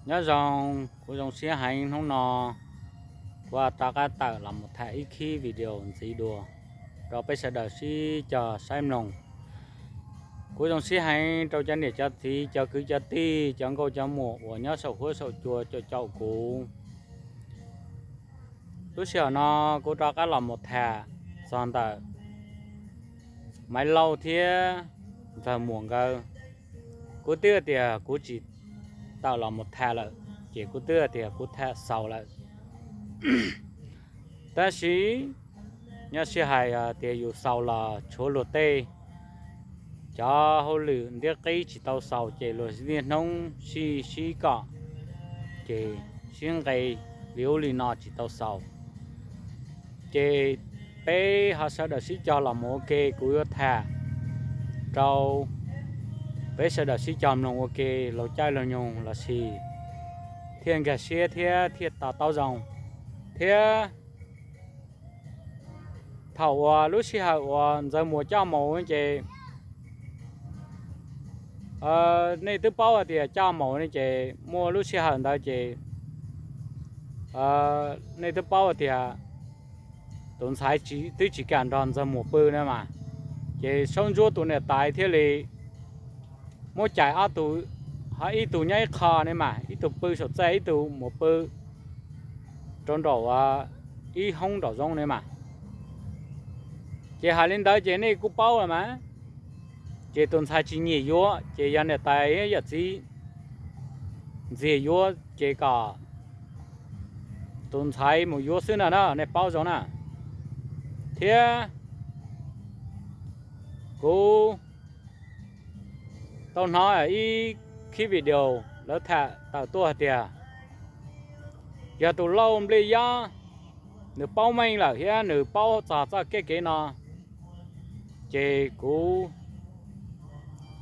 Nyob zoo, kuv zoo siab heev hnub no kuv rov qab tawm los mus tham ib khib video ntxiv dua rau peb sawv daws sib cog saib mloog. Kuv zoo siab heev rau cov niam cov txiv, cov kwv cov tij, cov nkauj cov muam uas nyob saum huab saum cua caum caum kuv. Lub sij hawm no kuv rov qab los mus tham txog ntawm Maiv Lauj thiab Ntxawg Muas nkawd. Kuv twb tias kuv tsis tawm los mus tham lawm, ces kuv twb tias kuv tham xaus lawm. Tab sis nyob sij hais tias yus xaus los tshuav luag tej cov hauj lwm ntiab qib tsis tau xaus, ces luag niaj hnub sib sib kom, ces sib nqe li ub li no tsis tau xaus. Ces peb ho sawv daws sib cog los mus ua ke, kuv yuav tham rau peb sawv daws sib cog mloog ua ke laug caij laug nyoog lossis thiaj nkag siab thiab thiaj to taub zoo. Thiab thaum uas lub sij hawm uas Ntxawg Muas coj mus ces nej twb paub hais tias coj mus ne, ces muaj lub sij hawm ntawd ces nej twb paub hais tias tus ntxhais twb tsis kam nrog Ntxawg Muas pw ne mas, ces Saub Ntsuab tus niam tais thiaj li muab cais ob tug, ho ib tug nyob ib qho ne mas, ib tug pw saum txaj, ib tug mus pw rau nraum ib hoob nraum zoov ne mas. Ces hais li ntawd ces nej kuj paub los mas, ces tus ntxhais tsis nyiam yuav, ces yog niam tais yawm txiv ntxias yuav ces kom tus ntxhais mus yuav xwb no na, nej paub zoo na. Thiab kuv tau hnov ib khib video lawv tham tawm tuaj hais tias yog tus Lauj Nplij Yob nws paub meej lawm thiab nws paub txog txoj kev kev no, ces kuv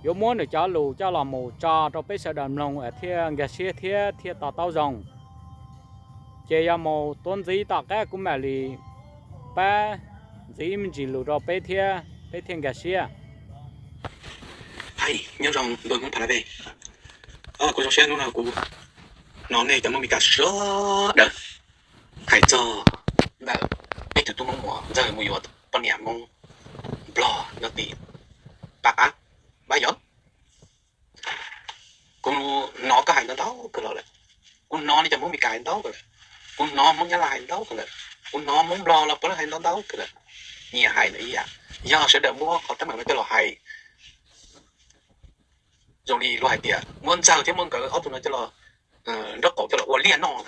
yuav muab nws cov lus coj los mus tso rau peb sawv daws mloog thiaj nkag siab thiab thiaj to taub zoo. Ces yog mus tuav ntxiv tom qab kuv mam li pab ntxiv me ntsis lus rau peb thiab peb thiaj nkag siab. Hais nyob zoo npawg Hmoob Pha La Vej, kuv zoo siab hnub no kuv hnov nej cov Hmoob Mes Kas sawv daws hais txog ntawm peb tus tub Hmoob Muas Ntxawg mus yuav poj niam Hmoob Nplog nyob tim Pab Qab, Pab Yos. Kuv hnov koj hais ntau ntau kawg los lawm, kuv hnov nej cov Hmoob Mes Kas hais ntau kawg lawm, kuv hnov Hmoob Nyab Laj hais ntau kawg lawm, kuv hnov Hmoob Nplog los puav leej hais ntau ntau kawg lawm. Nyias hais ntawm ib yam, yog sawv daws muab qhov teeb meem no coj los hais zoo li luag hais tias muab Ntxawg thiab muab nkawd ob tug no coj los nraub qaum coj los ua liaj noj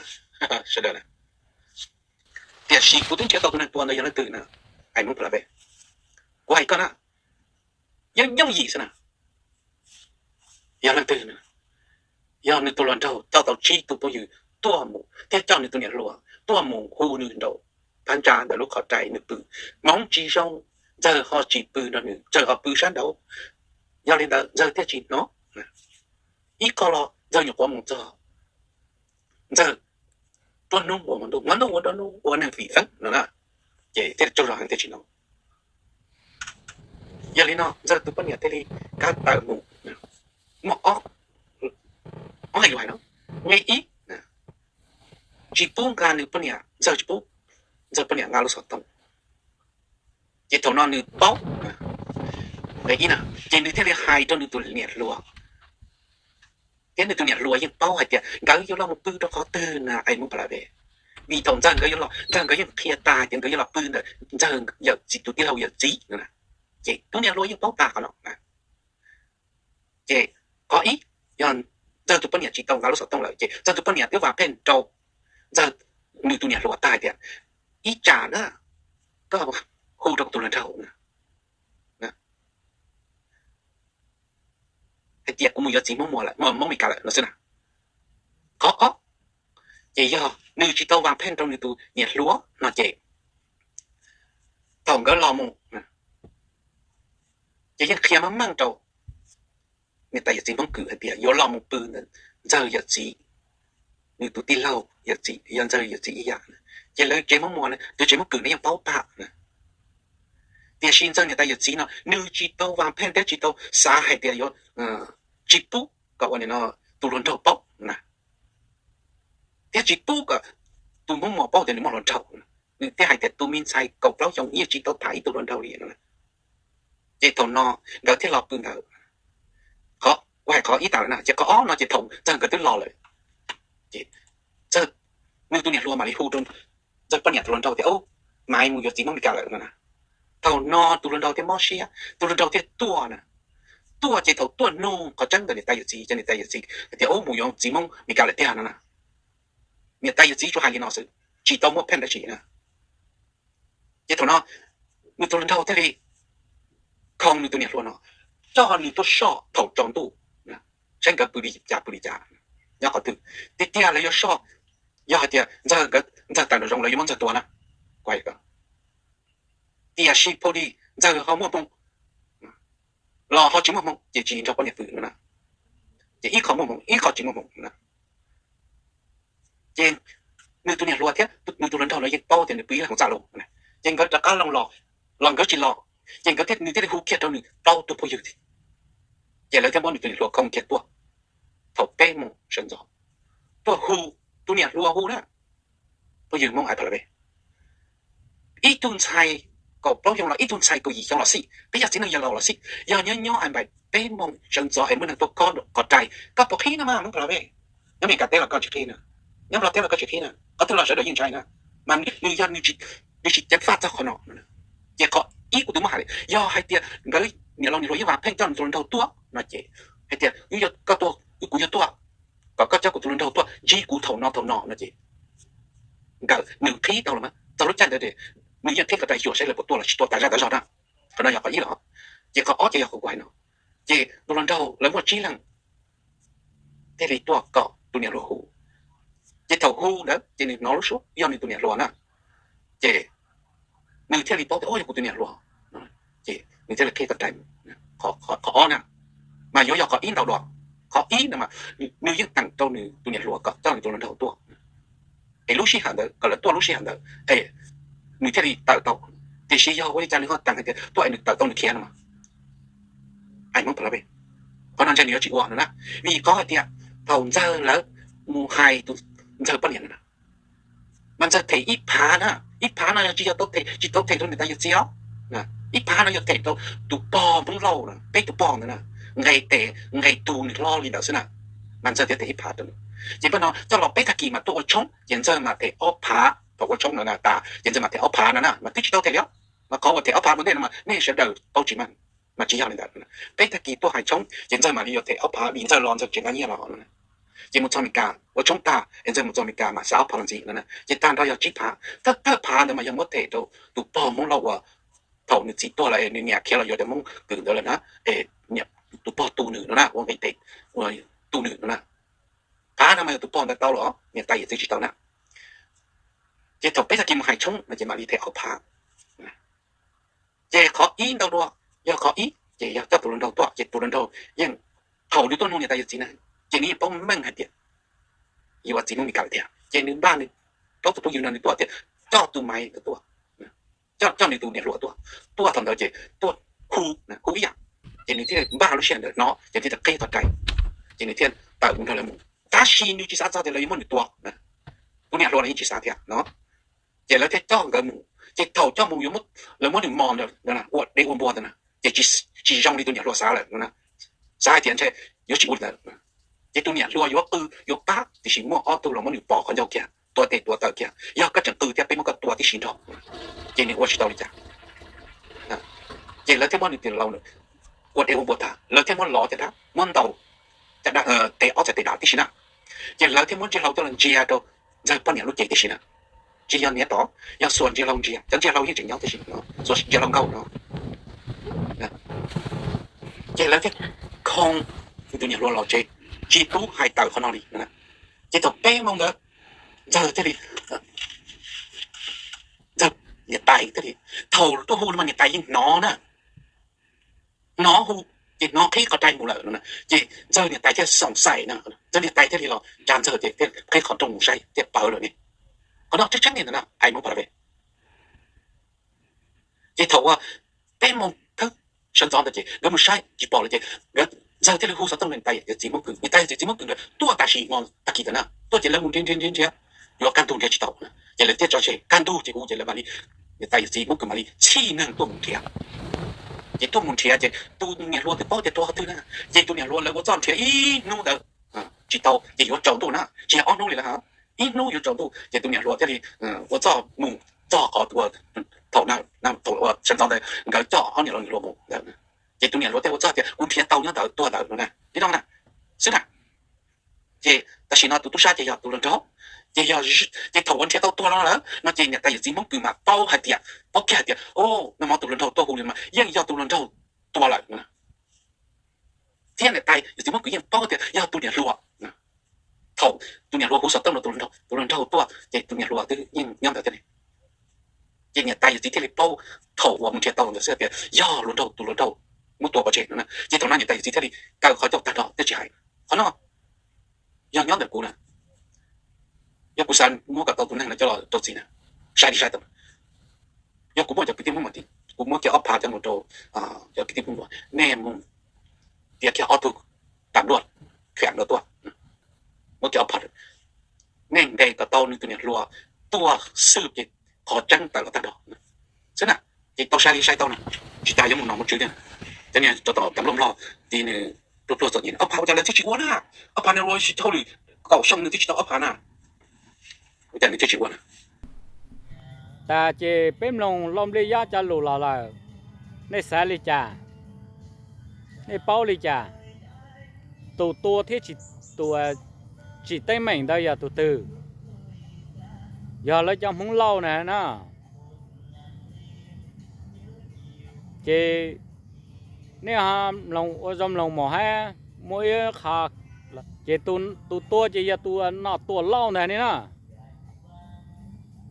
sawv daws na. Tiam sis kuv twb nrhiav tau tus neeg tua ntawd yog leej twg na, hais Hmoob Pha La Vej. Kuv hais koj na, yooj yooj yim xwb na. Yog leej twg? Yog nws tus hluas nraug coj tau tsib tug phooj ywg tuaj mus thiab coj nws tus niam hluas tuaj mus hu nws nraum phab ntsa ntawm lub qhov rais nws pw. Hmoov tsis zoo, Ntxawg ho tsis pw nrog nws, Ntxawg ho pw sab nraud. Yog li ntawd Ntxawg thiaj tsis hnov. Ib qho los Ntxawg nyuam qhuav mus txog, Ntxawg tuab hnub ua hmo ntuj, hmo ntuj ua tuab hnub, ua neeg fim feeb no na, ces thiaj tsaug zog heev thiaj tsis hnov. Yog li no Ntxawg tus poj niam thiaj li kav tawm mus. Muaj ob nqe lus hais no. Nqe ib, tsis pub nqa nws poj niam, Ntxawg tsis pub Ntxawg poj niam nqa lub xov tooj. Ces thaum no nws paub, nqe ib na, ces nws thiaj li hais rau nws tus niam hluas, thiab nws tus niam hluas yeej paub hais tias nkawd yuav los mus pw rau qhov twg na, hais Hmoob Pha La Vej. Vim thaum Ntxawg nkawd yuav los, Ntxawg nkawd yeej qhia tas tias nkawd yuav los pw ntawm Ntxawg yawm txiv, tus tij laug yawm txiv no na. Ces tus niam hluas yeej paub tas qhov no. Ces qhov ib, yog Ntxawg tus poj niam tsis tau nqa lub xov tooj lawm ces Ntxawg tus poj niam twb vam pheej rau Ntxawg, nws tus niam hluas tag hais tias ib tsam na koj hu rau kuv tus hluas nraug na, hais tias kuv mus yuav txiv Hmoob Muas lawm, Hmoob Mes Kas lawm no xwb na. Qhov ob, ces yog nws tsis tau vam pheej rau nws tus niam hluas no ces thaum nkawd los mus ces yeej qhia meej meej rau niam tais yawm txiv Hmoob Kwm hais tias yuav los mus pw ntawm Ntxawg yawm txiv, nws tus tij laug yawm txiv yog Ntxawg yawm txiv ib yam. Ces lawv tsev Hmoob Muas, lawv tsev Hmoob Kwm no yeej paub tag na. Tiam sis Ntxawg niam tais yawm txiv no nws tsis tau vam pheej thiab tsis tau xav hais tias yuav tsis pub kom ua nim no tus hluas nraug paub na. thiab tsis pub kom tus Hmoob Mos paub tias nws muaj hluas nraug. Nws thiaj hais tias tus me ntxhais kaum plaub xyoo yeej tsis tau tham ib tug hluas nraug li no. Ces thaum no nkawd thiaj los pw ntawd. Qhov kuv hais qhov ib tas lawm na, ces qhov ob no ces thaum Ntxawg nkawd twb los lawm, ces Ntxawg, nws tus niam hluas mam li hu rau Ntxawg poj niam tus hluas nraug tias, Maiv mus yuav txiv Hmoob Meskas lawm no na. Thaum no tus hluas nraug thiaj mob siab, tus hluas nraug thiaj tuaj na. Tuaj ces thaum tuaj nug qhov tseeb ntawm niam tais yawm txiv, ces niam tais yawm txiv hais tias, Ub, mus yuav txiv Hmoob Meskas lawm tiag no na. Niam tais yawm txiv tsuas hais li no xwb, tsis tau muaj pheej dab tsi na. Ces thaum no nws tus hluas nraug thiaj li khoo nws tus niam hluas no, coj nws tuaj soj thaum tsaus ntuj, saib nkawd pw li cas pw li cas, nyob qhov twg. Tiag tiag lawv yuav soj, yog hais tias Ntxawg nkawd, Ntxawg tawm nraum zoov lawv yuav muab Ntxawg tua na. Tiam sis pha li Ntxawg ho muaj hmoo los ho tsis muaj hmoo ces tsis nrog poj niam pw no na. Ces ib qho muaj hmoo ib qho tsis muaj hmoo na. Ces nws tus niam hluas thiab nws tus hluas nraug no yeej paub tias nws pw ib leeg hauv txaj lawm. Ces nkawd rov qab los, los nkawd tsis los, ces nkawd thiaj, nws thiaj li hu kiag rau nws plaub tug phooj ywg. Ces lawv thiaj muab nws tus niam hluas khoo kiag tuaj. Thaum peb moos sawv ntxov tuaj hu, tus niam hluas hu na, phooj ywg Hmoob Ais Pha La Vej, ib tug ntxhais kaum plaub xyoo los ib tug ntxhais kaum yim xyoo los xij, peb yog txiv neej yawg laus los xij, yog nyob nyob Ais Pha La Vej peb moos sawv ntxov es muaj neeg tuaj kob qhov rais, koj puas qhib no mas Hmoob Pha La Vej? Nyob Mes Kas teb los koj tsis qhib na, nyob Nplog teb los koj tsis qhib na, qhov twg los sawv daws yeej ntshai na. Mas nws yog nws tsis ceev faj txog qhov no. Ces qhov ib kuv twb muab hais, yog hais tias nkawd niam laus niam hluas yeej vam pheej coj nws tus hluas nraug tuaj no ces hais tias, Koj tuaj, kuv yuav tuaj, kom koj coj kuv tus hluas nraug tuaj ntsib kuv thaum no thaum no no ces nkawd, nws qhib tau los mas txog lub caij ntawd nws yeej qhib qhov rais xyuas saib lawv puas tuaj los tsis tuaj tas zaj tas zog na. Qhov no yog qhov ib los. Ces qhov ob ces yog qhov kuv hais no. Ces tus hluas nraug lawv muaj tsib leeg thiaj li tuaj kom tus niam hluas hu. Ces thaum hu ntawd ces nws hnov lub suab yog nws tus niam hluas na. Ces nws thiaj li paub tias, Ub, yog kuv tus niam hluas. Ces nws thiaj li qhib qhov rais. Qhov ob na, mas yuav yog qhov ib ntau dua. Qhov ib no mas nws yeej teem rau nws tus niam hluas kom coj nws tus hluas nraug tuaj es lub sij hawm ntawd, kom lawv tuaj lub sij hawm ntawd es nws thiaj li tawm tau. Tiam sis yog ua li cas nws ho teem hais tias tuaj es nws tawm tau nws khiav no mas, Ais Hmoob Pha La Vej, qhov no ntshe nws yuav tsis ua no na. Vim qhov hais tias thaum Ntxawg lawv mus hais tus Ntxawg poj niam no na, mas Ntxawg them ib phav na, ib phav no yog tsis yog tau them, tsis tau them rau niam tais yawm txiv os. Ib phav no yog them rau tus pog Hmoob Lauj, peb tus pog ntawd na, nqes tes nqes tus nws hlo li ntawd xwb na. Mas Ntxawg thiaj them ib phav rau nws. Ces pab no coj los peb tag kis mas tuaj ua tshoob, ces Ntxawg mas them ob phav. Thaum ua tshoob no na tas ces Ntxawg mas them ob phav no na, mas twb tsis tau them li os. Mas qhov uas them ob phav ua ntej no mas nej sawv daws paub tsis mas, mas tsis yog li ntawd. Peb tag kis tuaj hais tshoob ces Ntxawg mam li yuav them ob phav vim Ntxawg los Ntxawg tseem nqa nyiaj los. Ces mus txog Mes Kas ua tshoob tag es Ntxawg mus txog Mes Kas mas xav ob phav los ntxiv no na, ces tag nrho yog tsib phav. Thawj thawj phav ntawd mas yog muab them rau tus pog Hmoob Lauj uas thaum nws txiv tuag lawm es nws niam khiav los yuav cov Hmoob Kwm ntawd lawm na, es tus pog tu nws no na, ua nqi tes tu nws no na. Phav no mas yog tus pog ntawd tau los niam tais yawm txiv tsis tau na. Ces thaum peb tag kis mus hais tshoob no ces mam li them ob phav. Ces qhov ib ntau dua, yog qhov ib ces yog coj tus hluas nraug tuaj ces tus hluas nraug yeej, thaum nws tuaj nug niam tais yawm txiv na, ces nws yeej paub meej hais tias yuav txiv Hmoob Mes Kas lawm tiag, ces nws npaj nws plaub tus phooj ywg no nws tuaj tias coj tus Maiv ntawd tuaj, coj, coj nws tus niam hluas tuaj. Tuaj thaum ntawd ces tuaj hu, hu ib yam, ces nws thiaj npaj lub sij hawm ntawd hnov ces thiaj tau qhib tau rais, ces nws thiaj tawm mus nrog lawv mus. Tab sis nws tsis xav txog tias lawv yuav muab nws tua, tus niam hluas no yeej tsis xav thiab no. Ces lawv thiaj coj nkawd mus, ces thaum coj mus yuav muab, lawv muab nws mos ntawd ua dev ua npua ntawd na, ces tsis zoo li tus niam hluas xav lawm no. Xav hais tias ntshe yuav tsis ua li ntawd, ces tus niam hluas yuav qw yuav pab, tiam sis muaj ob tug los muab nws pos qhov ncauj kiag, tuav tes tuav taw kiag, yog koj tseem qw thiab peb muab koj tua tib si nrog. Ces nws ua tsis tau li cas, ces lawv thiaj muab nws tus laus ua dev ua npua tag, lawv thiaj muab lov caj dab, muab ntaus caj dab, tes ob txhais tes dav tib si na. Ces lawv thiaj muab Ntsia Hlau coj los ntsia rau Ntxawg poj niam lub cev tib si na. Tsis yog niam tod, yog xuas Ntsia Hlau ntsia, cov Ntsia Hlau yeej tseem nyob tib si, xuas Ntsia Hlau nkauj no. Ces lawv thiaj khoo tus niam hluas los tsev, tsis pub hais tawm qhov no li. Ces thaum peb moos ntawd Ntxawg thiaj li, Ntxawg niam tais thiaj li, thaum tuaj hu no mas niam tais yeej hnov na, hnov hu, ces hnov qhib qhov rais mus lawm no na. Ces Ntxawg niam tais thiaj xoom xaim na, Ntxawg niam tais thiaj li los tsa Ntxawg ces thiaj qhib qhov rooj mus saib thiaj pawv lawm ne. Qhov no tseeb tseeb li ntawd na, Ais Hmoob Pha La Vej. Ces thaum uas peb moos thawj sawv ntxov ntawd ces nkawd mus saib tsis pom lawm ces nkawd, Ntxawg thiaj li hu xov tooj rau niam tais yawm txiv Hmoob Kwm, niam tais yawm txiv Hmoob Kwm ntawd tuaj tam sim hmo tag kis ntawd na, tuaj ces lawv mus nrhiav nrhiav nrhiav nrhiav, yuav kaj ntug nrhiav tsis tau na. Ces lawv thiaj tso tseg kaj ntug ces kuv ces lawv mam li, niam tais yawm txiv Hmoob Kwm mam li txhij neeg tuaj mus nrhiav. Ces tuaj mus nrhiav ces tus niam hluas twb paub tias rau qhov twg na, ces tus niam hluas lawv ua txuj nrhiav ib hnub ntawd tsis tau ces yuav tsaus ntuj na, tsis yog ob hnub li lawm, ib hnub yuav tsaus ntuj ces tus niam hluas thiaj li ua txuj mus txog qhov uas thaum, thaum uas sawv ntxov ntawd nkawd coj ob niam laus niam hluas mus ntawd, ces tus niam hluas thiaj ua txuj tias kuv nrhiav tau nyob ntawd tuag ntawd no na, li no na xwb na. Ces tam sim no tus tub sab ces yog tus hluas nraug, ces yog, ces thaum uas nrhiav tau tuag no lawm no ces niam tais yawm txiv Hmoob Kwm mas paub hais tias, paub kiag hais tias, o, nag hmo tus hluas nraug tuaj hu li mas yeej yog tus hluas nraug tua lawm no. Thiab niam tais yawm txiv Hmoob Kwm yeej paub tias yog tus niam hluas, thaum tus niam hluas hu xov tooj rau tus hluas nraug, tus hluas nraug tuaj ces tus niam hluas twb yeej nyob ntawd thiab ne. Ces niam tais yawm txiv thiaj li paub, thaum uas mus nrhiav tau ntawd xwb tias yog hluas nraug, tus hluas nraug muab tua pov tseg no na. Ces thaum no niam tais yawm txiv thiaj li kaw qhov ncauj tag nrho thiaj tsis hais. Qhov no yog nyob ntawm kuv na, yog kuv xav muab kom tau tus neeg no coj los rau txim na, sai li sai tau. Yog kuv muaj cov kwv tij Hmoob mas kuv muab kiag ob phav coj mus rau cov kwv tij Hmoob, nej mus tiav kiag ob tug tam luaj khiam no tuaj, muab kiag ob phav, nej ntes kom tau nws tus niam hluas tuaj xwb ces qhov tseeb tawm los tag nrho xwb na. Ces tau sai li sai tau na, tsis tas yuav mus nom mus tswv thiab. Cov niag rau tom cov nplooj nplog, ces nws pluag pluag txom nyem, ob phav ua cas lawv thiaj tsis ua na, ob phav nws ua tsis tau li kaum xyoo nws twb tsis tau ob phav na, ua cas nws thiaj tsis ua na. Tas ces peb mloog Lauj Nplij Yob cov lus los lawm, nej xav li cas? Nej paub li cas? Tus tua thiab tus tsim teeb meem ntawd yog tus twg? Yog lawv cov Hmoob Lauj na na. Ces nej ho mloog ua zoo mloog mus hab muaj ib qho, ces tus tua ces yog tus nom tuam lauj ntag ne na.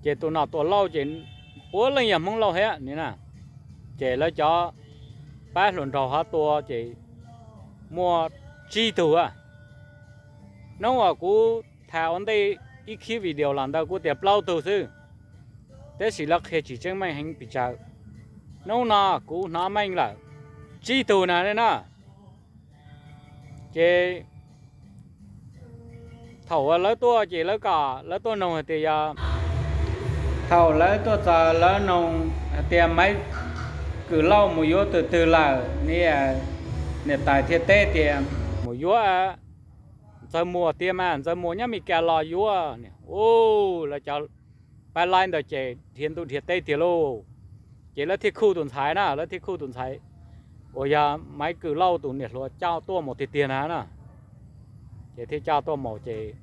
Ces tus nom tuam lauj ces puav leej yog Hmoob Lauj thiab ne na. Ces lawv cov pab hluas nraug ho tua ces muaj tsib tug. Hnub uas kuv tham ua ntej ib khib video los ntawd kuv tias plaub tug xwb, tab sis lawv qhia tsis tseeb meej heev pes tsawg. Hnub no kuv hnov meej lawm, tsib tug na ne na. Ces thaum uas lawv tuaj ces lawv kom lawv tuaj noog hais tias yog, thaum lawv tuaj txog lawv noog hais tias Maiv Kwm Lauj mus yuav tus twg lawm ne, niam tais thiaj teb tias mus yuav Ntxawg Muas tiag mas, Ntxawg Muas nyob Mes Kas los yuav. Ua, lawv cov pab laib ntawd ces dhia ntuj dhia teb tiag lauj. Ces lawv thiaj khuj tus ntxhais na, lawv thiaj khuj tus ntxhais uas yog Maiv Kwm Lauj tus niam hluas coj tuaj mus tiag tiag na na. Ces thiaj coj tuaj mus ces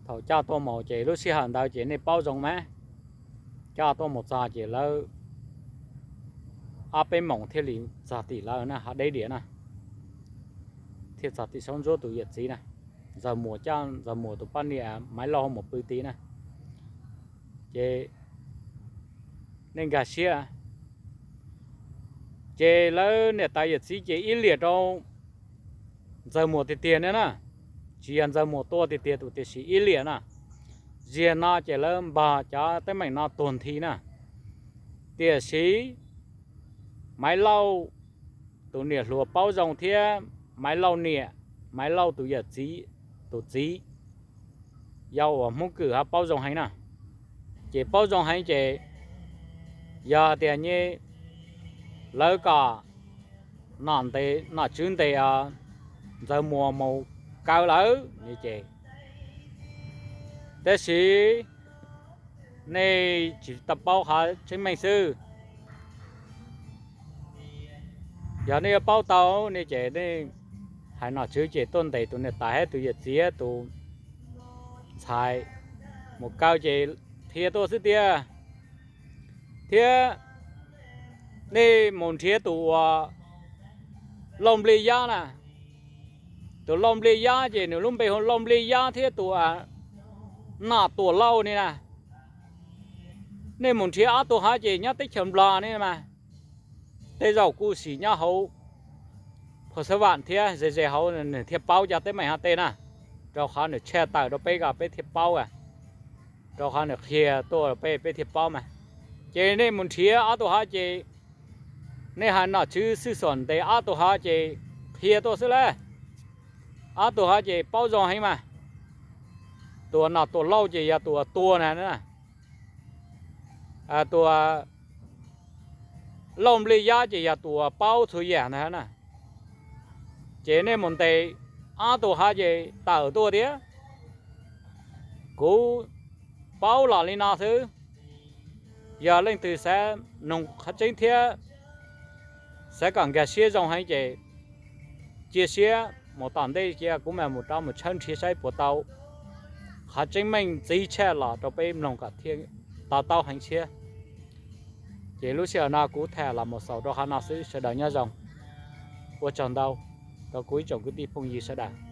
thaum coj tuaj mus ces lub sij hawm ntawd ces nej paub zoo mas, coj tuaj mus txog ces lawv ob peb moos thiaj li txog tim lawv na, ho deb diam na, thiaj txog tim Saub Ntsuab tus yawm txiv na. Ntxawg Muas coj Ntxawg Muas tus poj niam Maiv Lauj mus pw tid na. Ces nej nkag siab, ces lawv niam tais yawm txiv ces ib liam rau Ntxawg Muas tiag tiag ne na. Tsis yog Ntxawg Muas tua tiag tiag tus, tiam sis ib liam na. Ziag no ces lawv npog cov teeb meem no tuag nthi na. Tiam sis Maiv Lauj tus niam hluas paub zoo thiab Maiv Lauj niam, Maiv Lauj tus yawm txiv, tus txiv, yog uas Hmoob Kwm ho paub zoo heev na. Ces paub zoo heev ces yog tias nyeb lawv kom nom ntes, nom tswv ntes Ntxawg Muas mus kaw lawm ne ces, tab sis nej tsis tau paub qhov tseeb meej xwb. Yog nej yuav paub tau ne ces nej hais nom tswv ces tuaj ntes tus niam tais thiab tus yawm txiv tus ntxhais mus kaw ces qhia tuaj xwb tiag. Thiab nej mus nrhiav tus uas Lauj Nplij Yab na, tus Lauj Nplij Yab ces nws lub npe hu Lauj Nplij Yab thiab tus nom tuam lauj ne na. Nej mus nrhiav ob tug hov ces nyob teb chaws Nplog ne mas, tej zaum kuj sim nyob hauv Phu Xab Vam thiab ze ze hauv nws thiaj paub cov teeb meem hov tej na, rau qhov nws tshaj tawm rau peb kom peb thiaj paub, rau qhov nws qhia tuaj rau peb, peb thiaj paub mas. Ces nej mus nrhiav ob tug hov ces nej hais nom tswv xwb xom ntes ob tug hov ces qhia tuaj xwb lawm. Ob tug hov ces paub zoo heev mas. Tus uas nom tus lauj ces yog tus uas tuag na. Tus uas lauj nplij yab ces yog tus uas paub txhua yam ntag na. Ces nej mus ntes ob tug hav ces tawm tuaj tiag. Kuv paub los li no xwb. Yog leej twg xav mloog qhov tseeb thiab xav kom nkag siab zoo heev ces cia siab mus tom ntej cia kuv mam mus rov mus tshawb nrhiav saib puas tau qhov tseeb meej ntxiv tshaj los rau peb mloog kom thiaj to taub heev tshiab. Ces lub sij hawm no kuv tham los mus xaus rau qhov no xwb, sawv daws nyob zoo. Ua tsaug ntau rau kuv ib tsoom kwv tij phooj ywg sawv daws.